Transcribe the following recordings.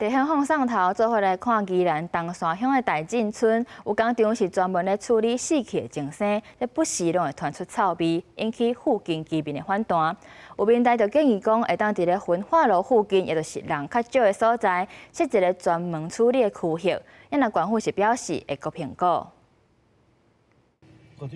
佇現況送頭，做伙來看宜蘭東山鄉的大進村，有工廠是專門咧處理死去的眾生，這不時攏會傳出臭味，引起附近居民的反彈。有民代就建議講，會當佇咧焚化爐附近，也就是人較少的所在，設一個專門處理的區域。啊若縣府是表示會閣評估。宜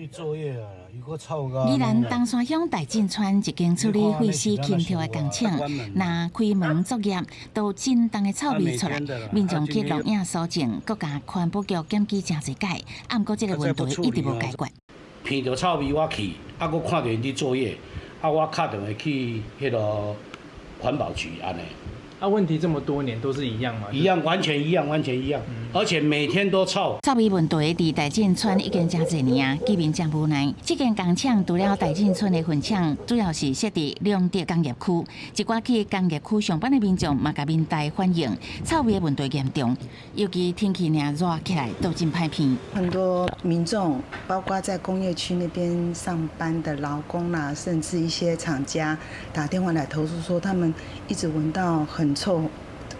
蘭東山鄉大進村一間處理廢死輕鐵的工廠，若開門作業，都真重的臭味出來，民眾去錄影搜證，閣共環保局檢舉誠濟擺，啊，毋過這個問題一直無解決。聞著臭味我去，啊，閣看著𪜶佇作業，啊，我敲電話去彼個環保局按呢。啊，問題這麼多年都是一樣嗎？一樣，完全一樣，完全一樣，而且每天都臭。臭味問題佇大進村已經誠濟年啊，居民誠無奈。這間工廠除了大進村的分廠，主要是設佇龍德工業區。一寡去工業區上班的民眾嘛，共民代反映，臭味的問題嚴重，尤其天氣若熱起來，都真歹鼻。很多民眾，包括在工業區那邊上班的勞工啦，甚至一些廠家打電話來投訴，說他們一直聞到很臭、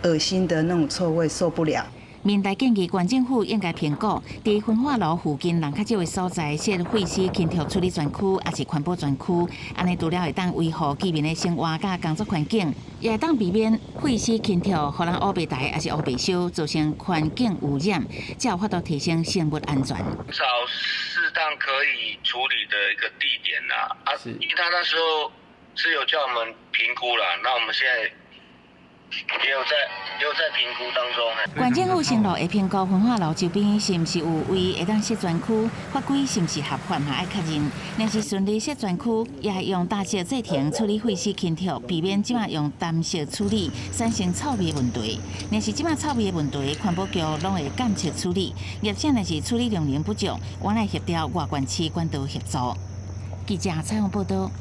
噁心的那種臭味，受不了。民代建議縣政府應該評估，佇焚化爐附近人較少的所在設廢死輕鐵處理專區，抑是環保專區，按呢除了會當維護居民的生活佮工作環境，也會當避免廢死輕鐵予人烏白抬，抑是烏白燒，造成環境污染，才有法度提升生物安全。找適當可以處理的一個地點啦，啊，因為他那時候是有叫我們評估啦，那我們現在也有在評估當中。縣政府承諾會評估焚化爐周邊是毋是有位會當設專區，法規是毋是合法嘛愛確認。若是順利設專區，也會用焦色製程處理廢死輕鐵，避免這馬用淡色處理產生臭味的問題。若是這馬臭味的問題，環保局攏會監測處理。業者若是處理量能不足，我來協調外縣市管道協助。記者採訪報道。